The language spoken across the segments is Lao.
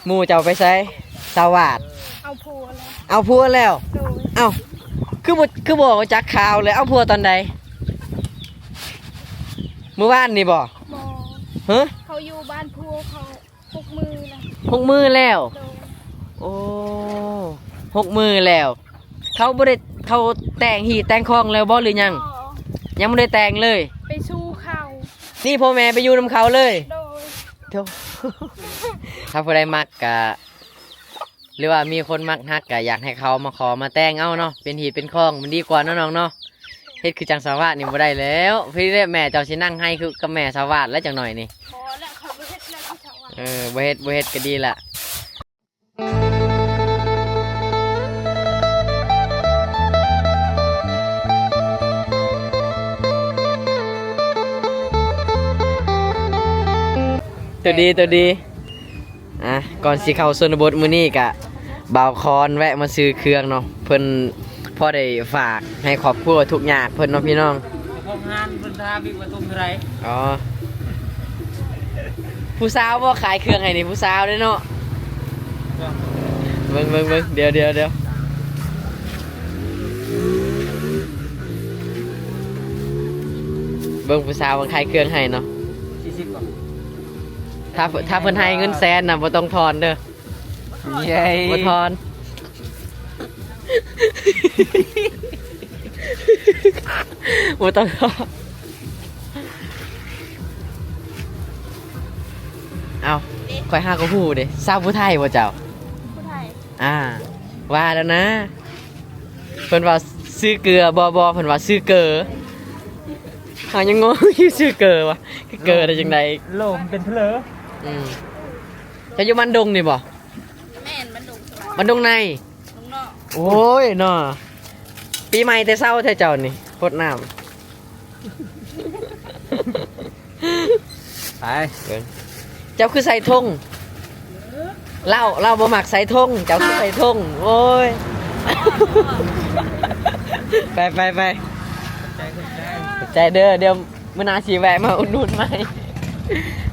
ໝູ່ເຈົ້າໄປໃສ? ສາວວາດ ເອົາຜົວແລ້ວ. ເອົາຜົວແລ້ວ? ໂດຍ. ເອົ້າ ຄືບໍ່ ຄືບໍ່ຈັກຂ່າວເລີຍ? ເອົາຜົວຕອນໃດ? ມື້ວານນີ້ບໍ່? ບໍ່. ຮະ? ເຂົາຢູ່ບ້ານຜົວເຂົາຫົກມື້ແລ້ວ. ຫົກມື້ແລ້ວ? ໂດຍ. ໂອ້ ຫົກມື້ແລ້ວ. ເຂົາບໍ່ໄດ້ ເຂົາແຕ່ງຮີດແຕ່ງຄອງແລ້ວບໍ່ ຫຼືຍັງ? ບໍ່. ຍັງບໍ່ໄດ້ແຕ່ງເລີຍ? ໄປສູ່ເຂົາ. ນີ້ພໍ່ແມ່ໄປຢູ່ນຳເຂົາເລີຍ? ໂດຍ. ໂທ້ ຖ້າຜູ້ໃດມັກກະ ຫຼືວ່າມີຄົນມັກຮັກກະຢາກໃຫ້ເຂົາມາຂໍມາແຕ່ງເອົາເນາະ ເປັນຮີດເປັນຄອງມັນດີກວ່າເນາະນ້ອງເນາະ. ເຮັດຄືຈັ່ງສາວາດນີ້ບໍ່ໄດ້ແລ້ວ. ພີ້ແຫຼະແມ່ເຈົ້າຊິນັ່ງໄຫ້ຄືກັບແມ່ສາວາດແລ້ວຈັກໜ້ອຍນີ້. ພໍແລ້ວ ຂ້ອຍບໍ່ເຮັດແລ້ວຄືສາວາດ. ເອີ ບໍ່ເຮັດ ບໍ່ເຮັດກະດີລະ. ໂຕດີ ໂຕດີ. ອ່ະ ກ່ອນຊິເຂົ້າຊົນນະບົດມື້ນີ້ກະ ບ່າວຄອນແວະມາຊື້ເຄື່ອງເນາະ ເພິ່ນພໍໄດ້ຝາກໃຫ້ຄອບຄົວທຸກຍາກເພິ່ນເນາະພີ່ນ້ອງ. ເຈົ້າຂອງຮ້ານເພິ່ນຖາມອີກວ່າຖົງເທົ່າໃດ? ອໍ ຜູ້ສາວບໍ່ຂາຍເຄື່ອງໃຫ້ນີ້? ຜູ້ສາວເດ້ເນາະ. ເບິ່ງ ເບິ່ງ ເບິ່ງ ດຽວ ດຽວ ດຽວ ເບິ່ງຜູ້ສາວເພິ່ນຂາຍເຄື່ອງໃຫ້ເນາະ. ສີ່ສິບບໍ່? ຖ້າ ຖ້າເພິ່ນໃຫ້ເງິນແສນນະ ບໍ່ຕ້ອງທອນເດີ້. ເຢ້ ບໍ່ທອນ ບໍ່ຕ້ອງທອນ. ເອົ້າ ຂ້ອຍຫາກໍຮູ້ເດ້. ສາວຜູ້ໄທບໍ່ເຈົ້າ? ຜູ້ໄທ. ອ່າ ວ່າແລ້ວນະ. ເພິ່ນວ່າຊື້ເກືອ ບໍ່ ບໍ່ ເພິ່ນວ່າຊື້ເກີ. ເຮົາຍັງງົງຢູ່ ຊື້ເກີວະ ຄືເກີໄດ້ຈັ່ງໃດ? ໂລມເປັນເຜີ. ອືມ ເຈົ້າຢູ່ບ້ານດົງນີ້ບໍ່? ແມ່ນ ບ້ານດົງສະຫວັນ ບ້ານດົງໃນ ດົງນອກ. ໂອ້ຍເນາະ ປີໃໝ່ແຕ່ເຊົ້າແທ້ເຈົ້ານີ້ ຫົດນ້ຳ. ໄປ ເບິ່ງ ເຈົ້າຄືໃສ່ຖົງ? ລາວ ລາວບໍ່ມັກໃສ່ຖົງ ເຈົ້າຄືໃສ່ຖົງ. ໂອ້ຍ ໄປ ໄປ ໄປ ຂອບໃຈ ຂອບໃຈ ຂອບໃຈເດີ້. ດຽວມື້ໜ້າຊິແວະມາອຸດໜູນໃໝ່.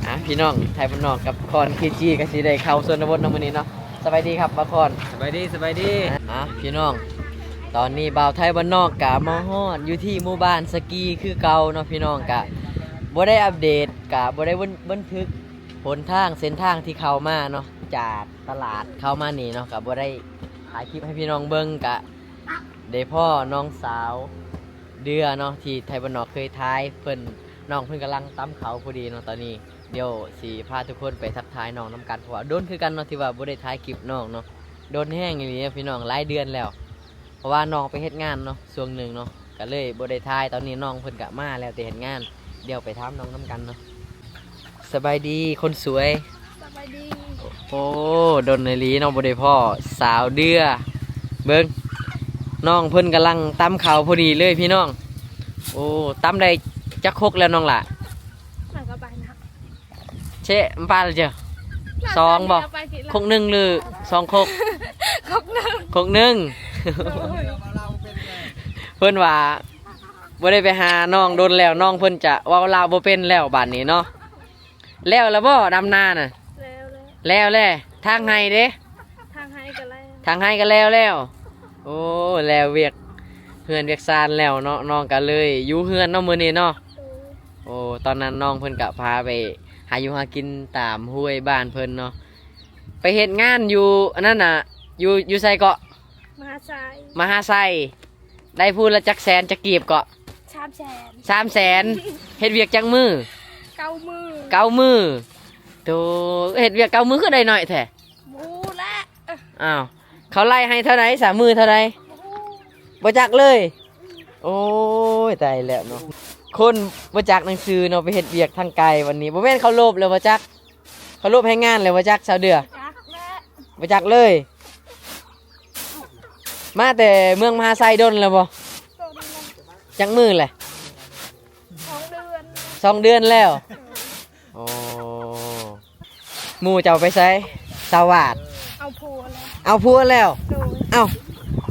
ອ່ະ ພີ່ນ້ອງ ໄທບ້ານນອກກັບຄອນເຄຈີ ກໍຊິໄດ້ເຂົ້າຊົນນະບົດເນາະມື້ນີ້ເນາະ. ສະບາຍດີຄັບບ່າວຄອນ. ສະບາຍດີ ສະບາຍດີ. ອ່ະ ພີ່ນ້ອງ ຕອນນີ້ບ່າວໄທບ້ານນອກກະມາຮອດຢູ່ທີ່ໝູ່ບ້ານສະກີຄືເກົ່າເນາະພີ່ນ້ອງ. ກະບໍ່ໄດ້ອັບເດດ ກະບໍ່ໄດ້ບັນ ບັນທຶກຫົນທາງ ເສັ້ນທາງທີ່ເຂົ້າມາເນາະ ຈາກຕະຫຼາດເຂົ້າມານີ້ເນາະ ກະບໍ່ໄດ້ຖ່າຍຄລິບໃຫ້ພີ່ນ້ອງເບິ່ງ. ກະໄດ້ພໍ້ນ້ອງສາວເດືອເນາະ ທີ່ໄທບ້ານນອກເຄີຍຖ່າຍເພິ່ນ ນ້ອງເພິ່ນກຳລັງຕຳເຂົ້າພໍດີເນາະຕອນນີ້. ດຽວຊິພາທຸກຄົນໄປທັກທາຍນ້ອງນຳກັນ ເພາະວ່າດົນຄືກັນເນາະ ທີ່ວ່າບໍ່ໄດ້ຖ່າຍຄລິບນ້ອງເນາະ ດົນແຮງອີ່ຫຼີເນາະພີ່ນ້ອງ ຫຼາຍເດືອນແລ້ວ. ເພາະວ່ານ້ອງໄປເຮັດງານເນາະ ຊ່ວງໜຶ່ງເນາະ ກະເລີຍບໍ່ໄດ້ຖ່າຍ. ຕອນນີ້ນ້ອງເພິ່ນກະມາແລ້ວແຕ່ເຮັດງານ ດຽວໄປຖາມນ້ອງນຳກັນເນາະ. ສະບາຍດີຄົນສວຍ. ສະບາຍດີ. ໂອ້ ດົນອີ່ຫຼີເນາະ ບໍ່ໄດ້ພໍ້ສາວເດືອ. ເບິ່ງ ນ້ອງເພິ່ນກຳລັງຕຳເຂົ້າພໍດີເລີຍພີ່ນ້ອງ. ໂອ້ ຕຳໄດ້ຈັກຄົກແລ້ວນ້ອງຫຼ້າ? ເຊະ ມັນປານເຈົ້າ ສອງບໍ່? ຄົກໜຶ່ງ ຫຼື ສອງຄົກ? ຄົກໜຶ່ງ ຄົກໜຶ່ງ. ໂດຍ. ເພິ່ນວ່າບໍ່ໄດ້ໄປຫານ້ອງດົນແລ້ວ ນ້ອງເພິ່ນຈະເວົ້າລາວບໍ່ເປັນແລ້ວບາດນີ້ເນາະ. ແລ້ວລະບໍ່ດຳນານະ? ແລ້ວແລ້ວ. ແລ້ວແລ້ວ. ທາງໄຮ່ເດ້? ທາງໄຮ່ກໍແລ້ວ ທາງໄຮ່ກໍແລ້ວແລ້ວ. ໂອ້ ແລ້ວວຽກເຮືອນວຽກຊານແລ້ວເນາະ ນ້ອງກໍເລີຍຢູ່ເຮືອນເນາະມື້ນີ້ເນາະ. ໂດຍ. ໂອ້ ຕອນນັ້ນນ້ອງເພິ່ນກະພາໄປຫາຢູ່ຫາກິນຕາມຫ້ວຍບ້ານເພິ່ນເນາະ. ໄປເຮັດງານຢູ່ອັນນັ້ນນະ ຢູ່ ຢູ່ໃສເກາະ? ມະຫາໄຊ. ມະຫາໄຊ. ໄດ້ຜູ້ລະຈັກແສນ ຈັກກີບເກາະ? ສາມແສນ. ສາມແສນ. ເຮັດວຽກຈັກມື້? ເກົ້າມື້. ເກົ້າມື້. ໂຕ ເຮັດວຽກເກົ້າມື້ຄືໄດ້ໜ້ອຍແທ້? ບໍ່ຮູ້ແຫຼະ. ອ້າວ ເຂົາໄລ່ໃຫ້ເທົ່າໃດ ສາມມື້ເທົ່າໃດ? ບໍ່ຮູ້. ບໍ່ຈັກເລີຍ. ໂອ້ຍ ຕາຍແລ້ວເນາະ ຄົນບໍ່ຈັກໜັງສືເນາະ ໄປເຮັດວຽກທາງໄກວັນນີ້. ບໍ່ແມ່ນເຂົາໂລບແລ້ວບໍ່ຈັກ? ເຂົາໂລບແຮງງານແລ້ວບໍ່ຈັກ ສາວເດືອ? ຈັກແຫຼະ. ບໍ່ຈັກເລີຍ. ມາແຕ່ເມືອງມະຫາໄຊດົນແລ້ວບໍ່? ດົນແລ້ວ. ຈັກມື້ແຫຼະ? ສອງເດືອນ. ສອງເດືອນແລ້ວ. ໂອ້ ໝູ່ເຈົ້າໄປໃສ? ສາວວາດ ເອົາຜົວແລ້ວ. ເອົາຜົວແລ້ວ? ໂດຍ. ເອົ້າ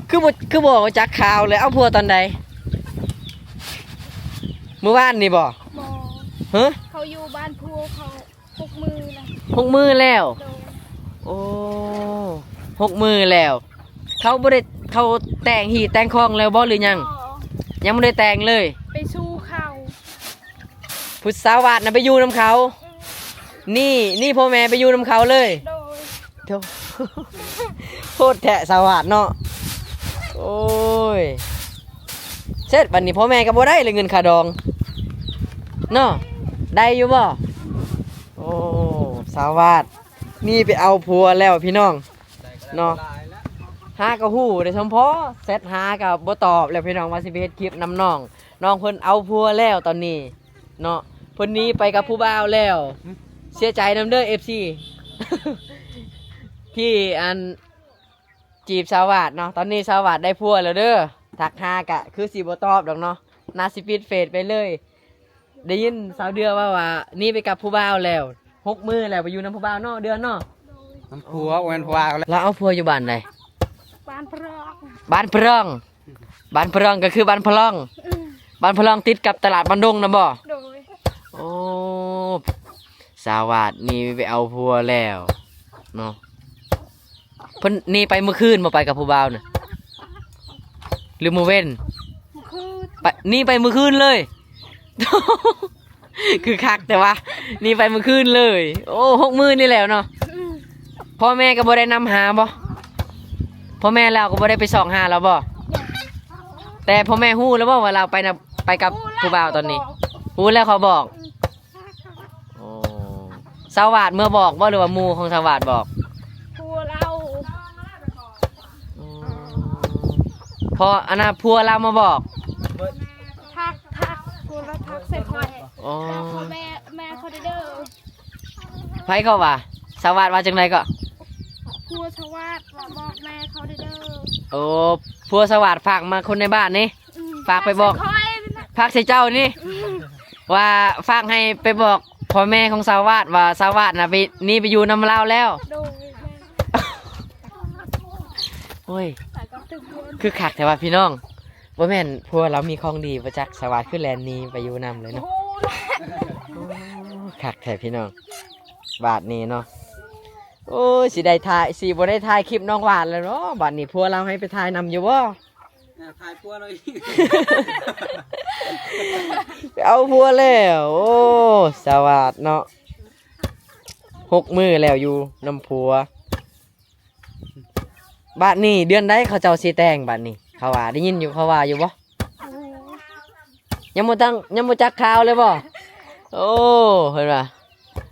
ຄືບໍ່ ຄືບໍ່ຈັກຂ່າວເລີຍ? ເອົາຜົວຕອນໃດ? ມື້ວານນີ້ບໍ່? ບໍ່. ຮະ? ເຂົາຢູ່ບ້ານຜົວເຂົາຫົກມື້ແລ້ວ. ຫົກມື້ແລ້ວ? ໂດຍ. ໂອ້ ຫົກມື້ແລ້ວ. ເຂົາບໍ່ໄດ້ ເຂົາແຕ່ງຮີດແຕ່ງຄອງແລ້ວບໍ່ ຫຼືຍັງ? ບໍ່ ຍັງບໍ່ໄດ້ແຕ່ງເລີຍ. ໄປສູ່ເຂົາ. ຜູ້ສາວຫວາດນະໄປຢູ່ນຳເຂົາ. ອືມ ນີ້ ນີ້ພໍ່ແມ່ໄປຢູ່ນຳເຂົາເລີຍ. ໂດຍ. ໂທ້ ໂຫດແທ້ສາວຫວາດເນາະ. ໂອ້ຍ ເສັດບັດນີ້ພໍ່ແມ່ກໍບໍ່ໄດ້ເລີຍເງິນຄ່າດອງເນາະ. ໄດ້ຢູ່ບໍ່? ໂອ້ ສາວຫວາດນີ້ໄປເອົາຜົວແລ້ວພີ່ນ້ອງເນາະ. ຫາກໍຮູ້ໄດ້ສົມພໍ ແຊັດຫາກໍບໍ່ຕອບແລ້ວພີ່ນ້ອງ ວ່າຊິໄປເຮັດຄລິບນຳນ້ອງ. ນ້ອງເພິ່ນເອົາຜົວແລ້ວຕອນນີ້ເນາະ ເພິ່ນໜີໄປກັບຜູ້ບ່າວແລ້ວ. ເສຍໃຈນຳເດີ ເອັຟຊີ ທີ່ອັນ ຈີບສາວຫວາດເນາະ. ຕອນນີ້ສາວຫວາດໄດ້ຜົວແລ້ວເດີ ທັກຫາກະຄືຊິບໍ່ຕອບດອກເນາະ ໜ້າຊິປິດເຟສໄປເລີຍ. ໄດ້ຍິນສາວເດືອເວົ້າວ່າໜີໄປກັບຜູ້ບ່າວແລ້ວ ຫົກມື້ແລ້ວ ໄປຢູ່ນຳຜູ້ບ່າວເນາະ ເດືອນເນາະ. ນຳຜົວ ບໍ່ແມ່ນຜູ້ບ່າວແລ້ວ. ລາວເອົາຜົວຢູ່ບ້ານໃດ? ບ້ານພະລອງ. ບ້ານພະລອງ ບ້ານພະລອງກໍຄືບ້ານພະລອງ. ອືມ ບ້ານພະລອງຕິດກັບຕະຫຼາດບ້ານດົງນະບໍ່? ໂດຍ. ໂອ້ ສາວຫວາດນີ້ໄປເອົາຜົວແລ້ວເນາະ. ເພິ່ນໜີໄປມື້ຄືນບໍ່ ໄປກັບຜູ້ບ່າວນະ ຫຼືມື້ເວັນ? ມື້ຄືນ. ໄປ ໜີໄປມື້ຄືນເລີຍ. ຄືຄັກແຕ່ວ່າ ໜີໄປມື້ຄືນເລີຍ. ໂອ້ ຫົກມື້ນີ້ແລ້ວເນາະ. ອືມ ພໍ່ແມ່ກໍບໍ່ໄດ້ນຳຫາບໍ່? ພໍ່ແມ່ລາວກໍບໍ່ໄດ້ໄປຊອກຫາລາວບໍ່? ແຕ່ພໍ່ແມ່ຮູ້ແລ້ວບໍ່ວ່າລາວໄປນະ ໄປກັບຜູ້ບ່າວຕອນນີ້? ຮູ້ແລ້ວເຂົາບອກ. ອືມ ໂອ້ ສາວຫວາດເມືອບອກບໍ່ ຫຼືວ່າໝູ່ຂອງສາວຫວາດບອກ? ຜົວລາວ. ອືມ ພໍ່ ອັນນ່າ ຜົວລາວມາບອກ? ທັກ ທັກ ຜົວລາວທັກໃສ່ຂ້ອຍ. ອໍ ແລ້ວພໍ່ແມ່ ແມ່ເຂົາເດີ. ໃຜເຂົາວ່າ? ສາວຫວາດວ່າຈັ່ງໃດເກາະ? ຜົວສາວຫວາດວ່າບອກແມ່ເຂົາເດີ. ໂອ້ ຜົວສາວຫວາດຝາກມາຄົນໃນບ້ານນີ້. ອືມ ຝາກໄປບອກ ຝາກໃສ່ຂ້ອຍ ຝາກໃສ່ເຈົ້ານີ້. ອືມ ວ່າຝາກໃຫ້ໄປບອກພໍ່ແມ່ຂອງສາວຫວາດວ່າສາວຫວາດນະໄປ ໜີໄປຢູ່ນຳລາວແລ້ວ. ໂດຍ ແມ່ນ. ໂອ້ຍ ຄືຄັກແທ້ວ່າພີ່ນ້ອງ. ບໍ່ແມ່ນຜົວລາວມີຂອງດີບໍ່ຈັກ ສາວຫວາດຄືແລ່ນໜີໄປຢູ່ນຳເລີຍເນາະ. ໂອ້ ໂອ້ ຄັກແທ້ພີ່ນ້ອງ ບາດນີ້ເນາະ. ໂອ້ຍ ຊິໄດ້ຖ່າຍ ຊິບໍ່ໄດ້ຖ່າຍຄລິບນ້ອງຫວາດແລ້ວເນາະ. ບາດນີ້ຜົວລາວໃຫ້ໄປຖ່າຍນຳຢູ່ບໍ່? ອ່າ ຖ່າຍຜົວເຮົາອີກ ໄປເອົາຜົວແລ້ວ. ໂອ້ ສາວຫວາດເນາະ ຫົກມື້ແລ້ວຢູ່ນຳຜົວ. ບາດນີ້ເດືອນໃດເຂົາເຈົ້າຊິແຕ່ງບາດນີ້? ເຂົາວ່າ ໄດ້ຍິນຢູ່ ເຂົາວ່າຢູ່ບໍ່? ຍັງບໍ່ຕັ້ງ ຍັງບໍ່ຈັກຂ່າວເລີຍບໍ່? ໂອ້ ເພິ່ນວ່າ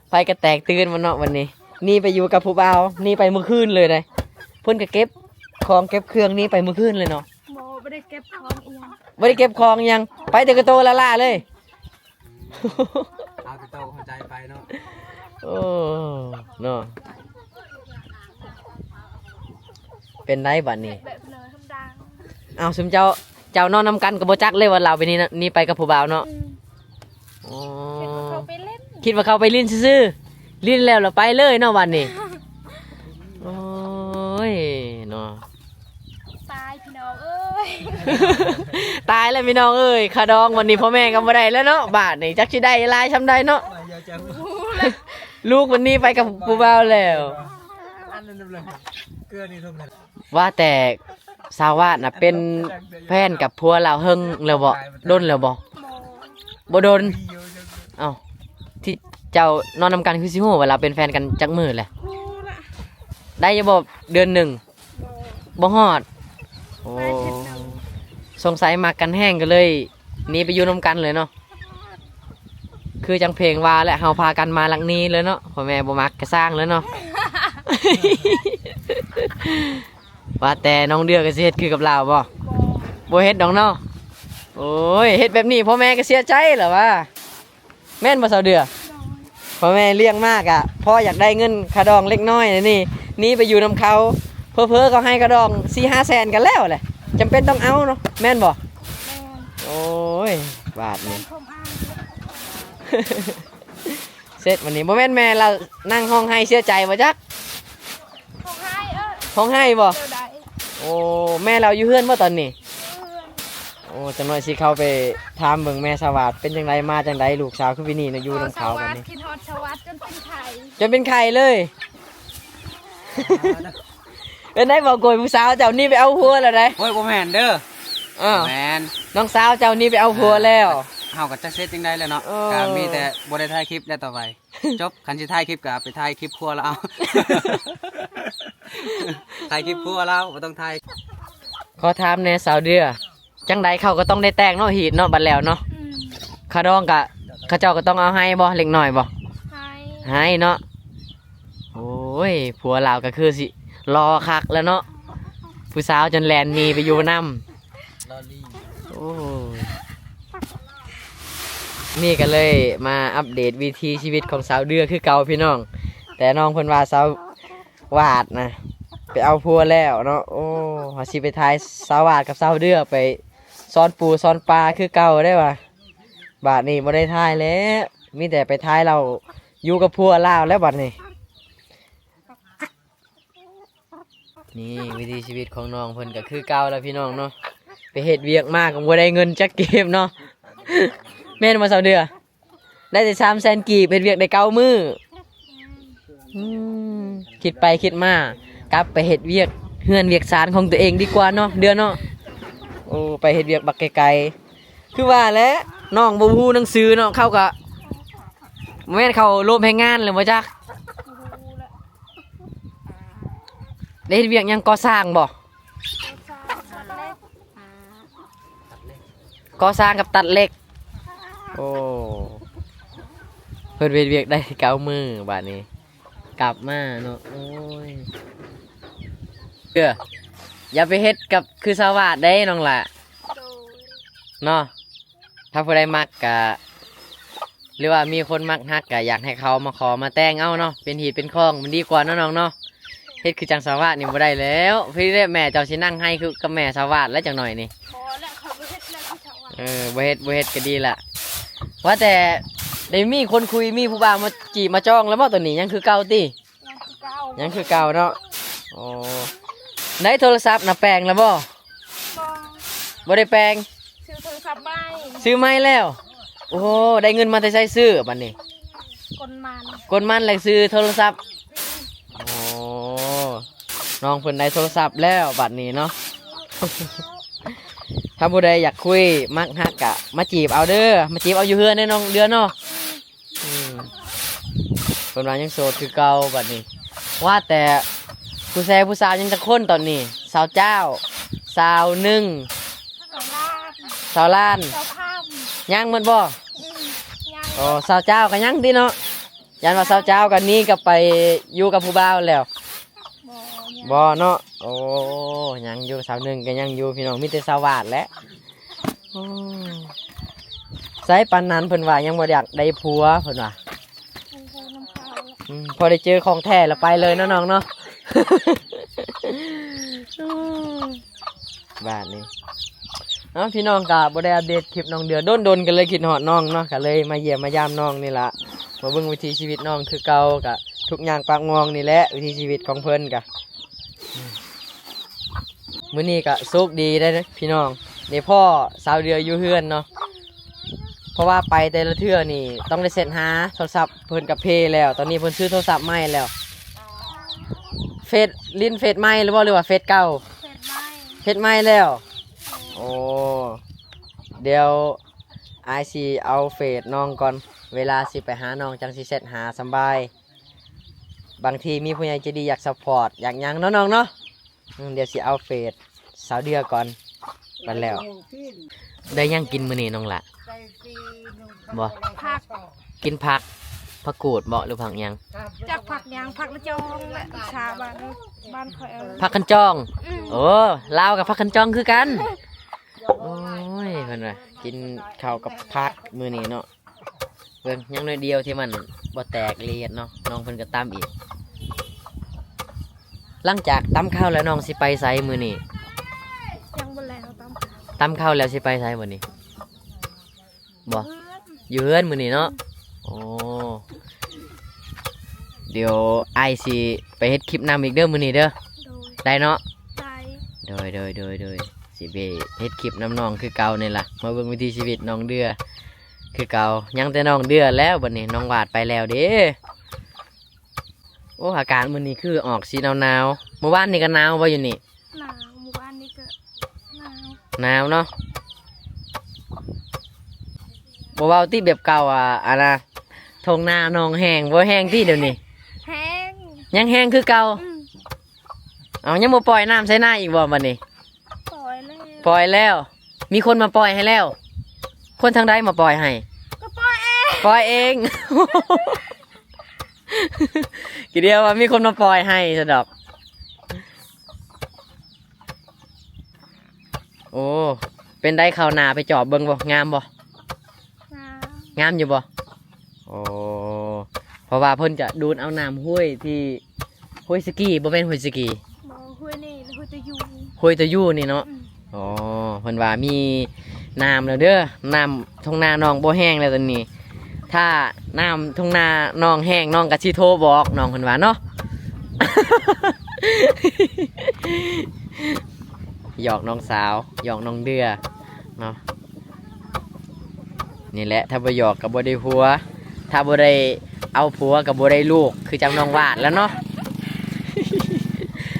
ໄຟກໍແຕກຕື່ນໝົດເນາະບັດນີ້. ໜີໄປຢູ່ກັບຜູ້ບ່າວ ໜີໄປມື້ຄືນເລີຍເດ້. ເພິ່ນກໍເກັບຂອງເກັບເຄື່ອງໜີໄປມື້ຄືນເລີຍເນາະ. ບໍ່ ບໍ່ໄດ້ເກັບຂອງອີ່ຫຍັງ ບໍ່ໄດ້ເກັບຂອງອີ່ຫຍັງ ໄປແຕ່ກະໂຕລ້າໆເລີຍ. ເອົາແຕ່ໂຕເຂົ້າໃຈໄປເນາະ. ໂອ້ ເນາະ ເປັນໄດບາດນີ້? ແບບເນີທຳດາ. ເອົ້າ ຊຸມເຈົ້າ ເຈົ້ານອນນຳກັນກໍບໍ່ຈັກເລີຍວ່າລາວໄປນີ້ນະ ນີ້ໄປກັບຜູ້ບ່າວເນາະ. ອືມ ໂອ້ ຄິດວ່າເຂົາໄປຫຼິ້ນ ຄິດວ່າເຂົາໄປຫຼິ້ນຊື່ໆ ຫຼິ້ນແລ້ວລະໄປເລີຍເນາະບາດນີ້. ໂອ້ຍ ເນາະ ຕາຍພີ່ນ້ອງເອີຍ ຕາຍແລ້ວພີ່ນ້ອງເອີຍ. ຄ່າດອງວັນນີ້ພໍ່ແມ່ກໍບໍ່ໄດ້ແລ້ວເນາະ ບາດນີ້ຈັກຊິໄດ້ຫຼາຍຊ່ຳໃດເນາະ. ລູກວັນນີ້ໄປກັບຜູ້ບ່າວແລ້ວ. ວ່າແຕ່ສາວຫວາດນະເປັນແຟນກັບຜົວລາວເຫິງແລ້ວບໍ່? ດົນແລ້ວບໍ່? ບໍ່ດົນ. ເອົ້າ ທີ່ເຈົ້ານອນນຳກັນຄືຊິຮູ້ວ່າລາວເປັນແຟນກັນຈັກມື້ແຫຼະ? ໄດ້ຢູ່ບໍ່ ເດືອນໜຶ່ງ? ບໍ່ຮອດ. ໂອ້ ສົງໄສມັກກັນແຮງກໍເລີຍໜີໄປຢູ່ນຳກັນເລີຍເນາະ. ຄືຈັ່ງເພງວ່າແຫຼະ ເຮົາພາກັນມາລັກໜີເລີຍເນາະ. ພໍ່ແມ່ບໍ່ມັກກະຊ່າງເລີຍເນາະ. ວ່າແຕ່ນ້ອງເດືອກໍຊິເຮັດຄືກັບລາວບໍ່? ບໍ່ເຮັດດອກເນາະ. ໂອ້ຍ ເຮັດແບບນີ້ພໍ່ແມ່ກໍເສຍໃຈແຫຼະຫວາ. ແມ່ນບໍ່ສາວເດືອ? ໂດຍ. ພໍ່ແມ່ລ້ຽງມາກະພໍຢາກໄດ້ເງິນຄ່າດອງເລັກນ້ອຍນີ້ ໜີໄປຢູ່ນຳເຂົາ ເຜີໆເຂົາໃຫ້ຄ່າດອງສີ່ຫ້າແສນກໍແລ້ວແຫຼະ ຈຳເປັນຕ້ອງເອົາເນາະ ແມ່ນບໍ່? ແມ່ນ. ໂອ້ຍ ບາດນີ້ ແມ່ນຄວາມອ້າງ ເສັດບັດນີ້. ບໍ່ແມ່ນແມ່ລາວນັ່ງຮ້ອງໄຫ້ເສຍໃຈບໍ່ຈັກ? ຮ້ອງໄຫ້ ເອີ ຮ້ອງໄຫ້ບໍ່? ແນວໃດ? ໂອ້ ແມ່ລາວຢູ່ເຮືອນບໍ່ຕອນນີ້? ໂອ້ ຈັກໜ້ອຍຊິເຂົ້າໄປຖາມເບິ່ງແມ່ສະຫວາດເປັນຈັ່ງໃດ ມາຈັ່ງໃດ ລູກສາວຄືໄປນີ້ນະ ຢູ່ນຳເຂົາບັດນີ້. ຄິດຮອດສະຫວາດຈົນເປັນໄຂ້ ຈົນເປັນໄຂ້ເລີຍ. ເປັນໄດບໍ່ໂກຍ ຜູ້ສາວເຈົ້າໜີໄປເອົາຜົວແລ້ວໃດ໋? ໂອ້ຍ ບໍ່ແມ່ນເດີ. ອ້າວ ແມ່ນ ນ້ອງສາວເຈົ້າໜີໄປເອົາຜົວແລ້ວ. ເຮົາກໍຈັກເຮັດຈັ່ງໃດແຫຼະເນາະ. ເອີ ກໍມີແຕ່ບໍ່ໄດ້ຖ່າຍຄລິບແລ້ວຕໍ່ໄປ. ຈົບ ຄັນຊິຖ່າຍຄລິບກໍໄປຖ່າຍຄລິບຄົວລາວເອົາ ຖ່າຍຄລິບຄົວລາວ ບໍ່ຕ້ອງຖ່າຍ. ຂໍຖາມແດ່ສາວເດືອ ຈັ່ງໃດເຂົາກໍຕ້ອງໄດ້ແຕ່ງເນາະ ຮີດເນາະ ບັດແລ້ວເນາະ. ອືມ ຄ່າດອງກະ ເຂົາເຈົ້າກໍຕ້ອງເອົາໃຫ້ບໍ່ ເລັກນ້ອຍບໍ່? ໃຫ້ ໃຫ້ເນາະ. ໂອ້ຍ ຜົວລາວກໍຄືຊິຫຼໍ່ຄັກແລ້ວເນາະ ຜູ້ສາວຈົນແລ່ນໜີໄປຢູ່ນຳ. ໂອ້ຍ ນີ້ກໍເລີຍມາອັບເດດວິຖີຊີວິດຂອງສາວເດືອຄືເກົ່າພີ່ນ້ອງ. ແຕ່ນ້ອງເພິ່ນວ່າສາວ ວາດນະ ໄປເອົາຜົວແລ້ວເນາະ. ໂອ້ ເຮົາຊິໄປຖ່າຍສາວວາດກັບສາວເດືອ ໄປສອນປູສອນປາຄືເກົ່າໄດ໋ວ່າ. ບາດນີ້ບໍ່ໄດ້ຖ່າຍແລ້ວ ມີແຕ່ໄປຖ່າຍລາວຢູ່ກັບຜົວລາວແລ້ວບາດນີ້. ນີ້ວິຖີຊີວິດຂອງນ້ອງເພິ່ນກໍຄືເກົ່າແລ້ວພີ່ນ້ອງເນາະ. ໄປເຮັດວຽກມາກໍບໍ່ໄດ້ເງິນຈັກກີບເນາະ ແມ່ນບໍ່ສາວເດືອ? ໄດ້ແຕ່ສາມແສນກີບ ເຮັດວຽກໄດ້ເກົ້າມື້. ອືມ ຄິດໄປຄິດມາ ກັບໄປເຮັດວຽກເຮືອນວຽກຊານຂອງຕົວເອງດີກວ່າເນາະ ເດືອເນາະ. ໂອ້ ໄປເຮັດວຽກບັກໄກໆ ຄືວ່າແຫຼະ ນ້ອງບໍ່ຮູ້ໜັງສືເນາະ. ເຂົາກໍ ບໍ່ແມ່ນເຂົາໂລມແຮງງານແລ້ວບໍ່ຈັກ. ໄດ້ເຮັດວຽກຫຍັງ ກໍ່ສ້າງບໍ່? ກໍ່ສ້າງກັບຕັດເຫຼັກ. ໂອ້ ເພິ່ນເຮັດວຽກໄດ້ເກົ້າມື້ ບາດນີ້ກັບມາເນາະ. ໂອ້ຍ ເອີ ຢ່າໄປເຮັດກັບຄືສາວວາດເດ້ນ້ອງຫຼ້າ ໂດຍ ເນາະ. ຖ້າຜູ້ໃດມັກກະ ຫຼືວ່າມີຄົນມັກຮັກກະ ຢາກໃຫ້ເຂົາມາຂໍມາແຕ່ງເອົາເນາະ ເປັນຮີດເປັນຄອງ ມັນດີກວ່າເນາະນ້ອງເນາະ. ເຮັດຄືຈັ່ງສາວວາດນີ້ບໍ່ໄດ້ແລ້ວ ພີ່ແຫຼະ ແມ່ເຈົ້າຊິນັ່ງໄຫ້ຄືກັບແມ່ສາວວາດແລ້ວຈັກໜ້ອຍນີ້. ບໍ່ແຫຼະ ຂ້ອຍບໍ່ເຮັດແລ້ວຄືສາວວາດ. ເອີ ບໍ່ເຮັດ ບໍ່ເຮັດກໍດີລະ. ວ່າແຕ່ໄດ້ມີຄົນຄຸຍ ມີຜູ້ບ່າວມາຈີບມາຈອງແລ້ວບໍ່? ຕອນນີ້ຍັງຄືເກົ່າຕິ? ຍັງຄືເກົ່າ ຍັງຄືເກົ່າເນາະ. ໂອ້ ໄດ້ໂທລະສັບນະ ແປງແລ້ວບໍ່? ບໍ່ ບໍ່ໄດ້ແປງ. ຊື້ໂທລະສັບໃໝ່ ຊື້ໃໝ່ແລ້ວ. ໂອ້ ໄດ້ເງິນມາແຕ່ໃສຊື້ບັດນີ້? ກົນມັນ ກົນມັນແລ້ວຊື້ໂທລະສັບ. ໂອ້ ນ້ອງເພິ່ນໄດ້ໂທລະສັບແລ້ວບັດນີ້ເນາະ. ຖ້າຜູ້ໃດຢາກຄຸຍ ມັກຮັກກະມາຈີບເອົາເດີ ມາຈີບເອົາຢູ່ເຮືອນເດີນ້ອງເດືອນເນາະ. ອືມ ເພິ່ນວ່າຍັງໂສດຄືເກົ່າບັດນີ້. ວ່າແຕ່ຜູ້ແຊຜູ້ສາວຍັງຈັກຄົນຕອນນີ້? ຊາວເຈົ້າ ຊາວໜຶ່ງ ຊາວລ້ານ ຊາວລ້ານ ຊາວຄຳ ຍັງໝົດບໍ່? ອືມ ຍັງ. ອໍ ຊາວເຈົ້າກໍຍັງຕິເນາະ. ຢ້ານວ່າຊາວເຈົ້າກໍໜີກັບໄປຢູ່ກັບຜູ້ບ່າວແລ້ວ. ບໍ່ ຍັງ ບໍ່ເນາະ. ໂອ້ ຍັງຢູ່ ຊາວໜຶ່ງກໍຍັງຢູ່ພີ່ນ້ອງ ມີແຕ່ຊາວວາດແຫຼະ. ໂອ້ ໃສປານນັ້ນເພິ່ນວ່າຍັງບໍ່ຢາກໄດ້ຜົວເພິ່ນວ່າ. ອືມ ພໍໄດ້ເຈີຂອງແທ້ລະໄປເລີຍເນາະນ້ອງເນາະ. ບາດນີ້ ເນາະ ພີ່ນ້ອງກໍບໍ່ໄດ້ອັບເດດຄລິບນ້ອງເດືອດົນໆ ກໍເລີຍຄິດຮອດນ້ອງເນາະ ກໍເລີຍມາຢ້ຽມມາຢາມນ້ອງນີ້ລະ ມາເບິ່ງວິຖີຊີວິດນ້ອງຄືເກົ່າ ກໍທຸກຢ່າງປາກໝ່ອງນີ້ແຫຼະ ວິຖີຊີວິດຂອງເພິ່ນກະ. ມື້ນີ້ກະໂຊກດີໄດ໋ພີ່ນ້ອງ ໄດ້ພໍ້ສາວເດືອຢູ່ເຮືອນເນາະ ເພາະວ່າໄປແຕ່ລະເທື່ອນີ້ຕ້ອງໄດ້ເຊັດຫາ ໂທລະສັບເພິ່ນກະເພແລ້ວ ຕອນນີ້ເພິ່ນຊື້ໂທລະສັບໃໝ່ແລ້ວ. ເຟດ ຫຼິ້ນເຟດໃໝ່ຫຼືບໍ່ ຫຼືວ່າເຟດເກົ່າ? ເຟດໃໝ່ ເຟດໃໝ່ແລ້ວ. ໂອ້ ດຽວອ້າຍຊິເອົາເຟດນ້ອງກ່ອນ ເວລາຊິໄປຫານ້ອງຈັ່ງຊິແຊັດຫາສຳບາຍ. ບາງທີມີຜູ້ໃຫຍ່ໃຈດີຢາກຊັບພອດ ຢາກຫຍັງເນາະນ້ອງເນາະ. ອືມ ດຽວຊິເອົາເຟດສາວເດືອກ່ອນ ບັດແລ້ວ. ໄດ້ຫຍັງກິນມື້ນີ້ນ້ອງຫຼ້າ? ບໍ່ ຜັກ ກິນຜັກ ຜັກກູດບໍ່ ຫຼືຜັກຫຍັງ? ຈັກຜັກຫຍັງ ຜັກລະຈອງແຫຼະ ພາສາບ້ານ ບ້ານຂ້ອຍເອີ້ນ ຜັກຄັນຈອງ. ອືມ ໂອ້ ລາວກັບຜັກຄັນຈອງຄືກັນ. ໂອ້ຍ ເພິ່ນວ່າກິນເຂົ້າກັບຜັກມື້ນີ້ເນາະ. ເບິ່ງ ຍັງໜ້ອຍດຽວທີ່ມັນບໍ່ແຕກລະອຽດເນາະ ນ້ອງເພິ່ນກໍຕຳອີກ. ຫຼັງຈາກຕຳເຂົ້າແລ້ວ ນ້ອງຊິໄປໃສມື້ນີ້? ຍັງບໍ່ແລ້ວຕຳເຂົ້າ ຕຳເຂົ້າແລ້ວຊິໄປໃສບັດນີ້? ບໍ່ ຢູ່ເຮືອນ ຢູ່ເຮືອນມື້ນີ້ເນາະ. ໂອ້ ດຽວອ້າຍຊິໄປເຮັດຄລິບນຳອີກເດີມື້ນີ້ເດີ. ໂດຍ ໄດ້ເນາະ? ໄດ້ ໂດຍ ໂດຍ ໂດຍ ໂດຍ ຊິໄປເຮັດຄລິບນຳນ້ອງຄືເກົ່ານີ້ລະ ມາເບິ່ງວິຖີຊີວິດນ້ອງເດືອຄືເກົ່າ. ຍັງແຕ່ນ້ອງເດືອແລ້ວ ບັດນີ້ນ້ອງຫວາດໄປແລ້ວເດ້. ໂ ອ້ ອາກາດມື້ນີ້ຄືອອກສີໜາວໆ. ມື້ວານນີ້ກໍໜາວບໍ່ຢູ່ນີ້? ໜາວ, ມື້ວານນີ້ກໍໜາວ. ໜາວເນາະ. ບໍ່ເວົ້າຕິແບບເກົ່າ ອາ ອັນນ່າ ທົ່ງນາໜອງແຫ້ງ ບໍ່ແຫ້ງຕິດຽວນີ້? ແຫ້ງ. ຍັງແຫ້ງຄືເກົ່າ? ອືມ. ເອົາ ຍັງບໍ່ປ່ອຍນ້ຳໃສ່ນາອີກບໍ່ບັດນີ້? ປ່ອຍແລ້ວ. ປ່ອຍແລ້ວ. ມີຄົນມາປ່ອຍໃຫ້ແລ້ວ? ຄົນທາງໃດມາປ່ອຍໃຫ້? ກໍປ່ອຍເອງ. ປ່ອຍເອງ. ຄິດວ່າມີຄົນມາປ່ອຍໃຫ້ຊະດອກ. ໂອ້ ເປັນໃດ ເຂົ້ານາໄປຈອບເບິ່ງບໍ່? ງາມບໍ່? ງາມ. ງາມຢູ່ບໍ່? ໂອ້ ເພາະວ່າເພິ່ນຈະດູດເອົານ້ຳຫ້ວຍທີ່ ຫ້ວຍສະກີ ບໍ່ແມ່ນຫ້ວຍສະກີ. ບໍ່, ຫ້ວຍນີ້ ຫ້ວຍຕະຢູ່. ຫ້ວຍຕະຢູ່ນີ້ເນາະ. ອືມ. ອໍ ເພິ່ນວ່າມີນ້ຳແລ້ວເດີ, ນ້ຳທົ່ງນານ້ອງບໍ່ແຫ້ງແລ້ວຕອນນີ້. ຖ້ານ້ຳທົ່ງນານ້ອງແຫ້ງ ນ້ອງກໍຊິໂທບອກນ້ອງ ເພິ່ນວ່າເນາະ. ຫຍອກນ້ອງສາວ ຫຍອກນ້ອງເດືອເນາະ. ນີ້ແຫຼະ ຖ້າບໍ່ຫຍອກກໍບໍ່ໄດ້ຜົວ, ຖ້າບໍ່ໄດ້ເອົາຜົວກໍບໍ່ໄດ້ລູກ ຄືຈັ່ງນ້ອງວາດແລ້ວເນາະ.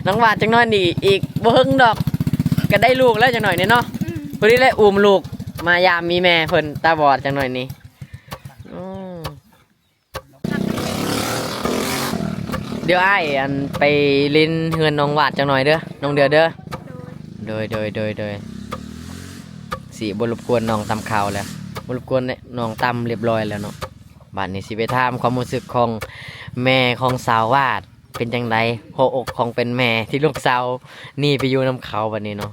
ນ້ອງວາດຈັກໜ້ອຍນີ້ ອີກບໍ່ເຫິງດອກ ກໍໄດ້ລູກແລ້ວ ຈັກໜ້ອຍນີ້ເນາະ. ອືມ. ພໍດີແຫຼະ ອຸ້ມລູກມາຢາມອີ່ແມ່ເພິ່ນຕາບອດຈັກໜ້ອຍນີ້. ອືມ. ດຽວອ້າຍ ອັນ ໄປຫຼິ້ນເຮືອນນ້ອງວາດຈັກໜ້ອຍເດີ ນ້ອງເດືອເດີ. ໂດຍ ໂດຍ ໂດຍ ໂດຍ. ຊິບໍ່ລົບກວນນ້ອງຕຳເຂົ້າແລ້ວ, ບໍ່ລົບກວນແຫຼະ ນ້ອງຕຳລຽບຮ້ອຍແລ້ວເນາະ. ບາດນີ້ຊິໄປຖາມຄວາມຮູ້ສຶກຂອງແມ່ຂອງສາວວາດ ເປັນຈັ່ງໃດ ຫົວອົກຂອງເປັນແມ່ທີ່ລູກສາວໜີໄປຢູ່ນຳເຂົາບາດນີ້ເນາະ.